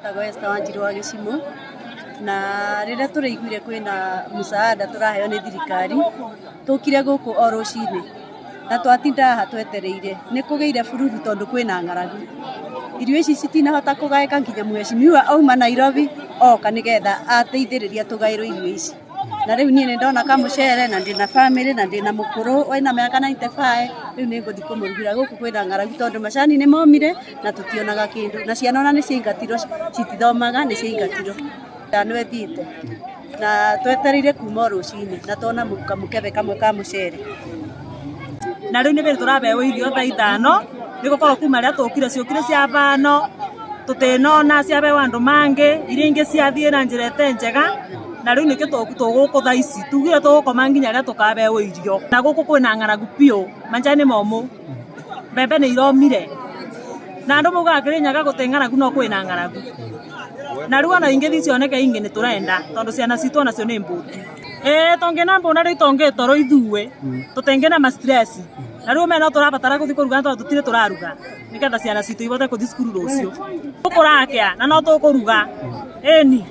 Njĩtagwo Esther Wanjiru wa Gĩcimũ, na rĩrĩa tũraiguire kwĩna msaada tũraheo nĩ thirikari, tũkire gũkũ o rũcinĩ na twatinda haha twetereire. Nĩ kũgĩire bururu tondũ kwĩna ng'aragu. Irio ici citinahota kũgaĩka nginya mheshimiwa auma Nairobi oka nĩgetha ateithĩrĩrie tũgaĩrwo irio ici. Na rĩu niĩ nĩ ndona kamũcere na ndĩna bamĩrĩ na ndĩna mũkũrũ wĩna mĩaka 95, rĩu nĩ ngũthiĩ kũmũrugĩra. Gũkũ kwĩna ng'aragu tondũ macani nĩ momire na tũtionaga kĩndũ. Na ciana ona nĩ ciaingatirwo citithomaga nĩ ciaingatirwo. Ĩtano ĩthiĩte na twetereire kuma o rũcinĩ na tuona kamũkebe kamwe ka mũcere. Na rĩu nĩ bĩndĩ tũrabewa irio thaa ithano nĩ gũkorwo kuma rĩrĩa tũkire ciũkire cia bano tũtinona ciabewa andũ mangĩ iria ingĩ ciathiĩ na njĩra ĩte njega na rĩu nĩkĩo tũgũkũ thaa ici tugire tũgũkoma nginya rĩrĩa tũkabewa irio. Na gũkũ kwĩna ng'aragu biũ manjani nĩ momũ mbembe nĩ iromire na andũ maugaga Kĩrĩnyaga gũtĩ ng'aragu no kwĩna ng'aragu. Na rĩu ona ingĩthiĩ cioneke ingĩ nĩ tũrenda tondũ ciana citũ onacio nĩ mbũtu. Ĩĩ tũngĩna mbũna rĩu tũngĩtoro ithuĩ tũtingĩna ma stress na rĩu ũmenye no tũrabatara gũthiĩ kũruga tondũ tũtirĩ tũraruga nĩgetha ciana citũ ihote gũthiĩ cukuru rũciũ. Tũkũrakĩa na no tũkũruga ĩni.